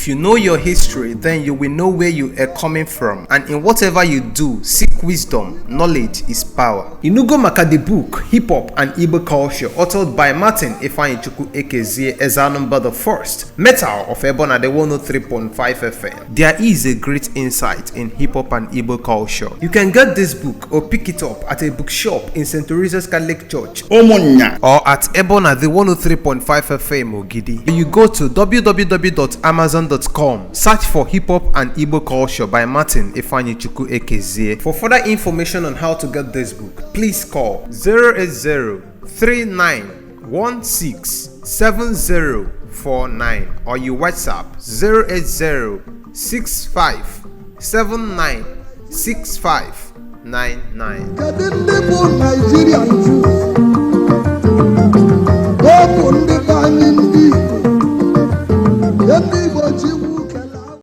If you know your history, then you will know where you are coming from. And in whatever you do, seek wisdom. Knowledge is power. Inugo maka the book, Hip Hop and Igbo Culture, authored by Martin Ifeanyichukwu Ekezie Ezanumba the First, Metal of Ebona the 103.5 FM. There is a great insight in hip hop and Igbo culture. You can get this book or pick it up at a bookshop in St. Teresa's Catholic Church Ụmụnnya. Or at Ebona the 103.5 FM Ogidi. You go to www.amazon.com, search for Hip Hop and Igbo Culture by Martin Ifeanyichukwu Ekezie. For further information on how to get this book, please call 080 3916 7049 or you WhatsApp 080 65 79 65 99. Kedu ndị bụ Naijiria? Ndị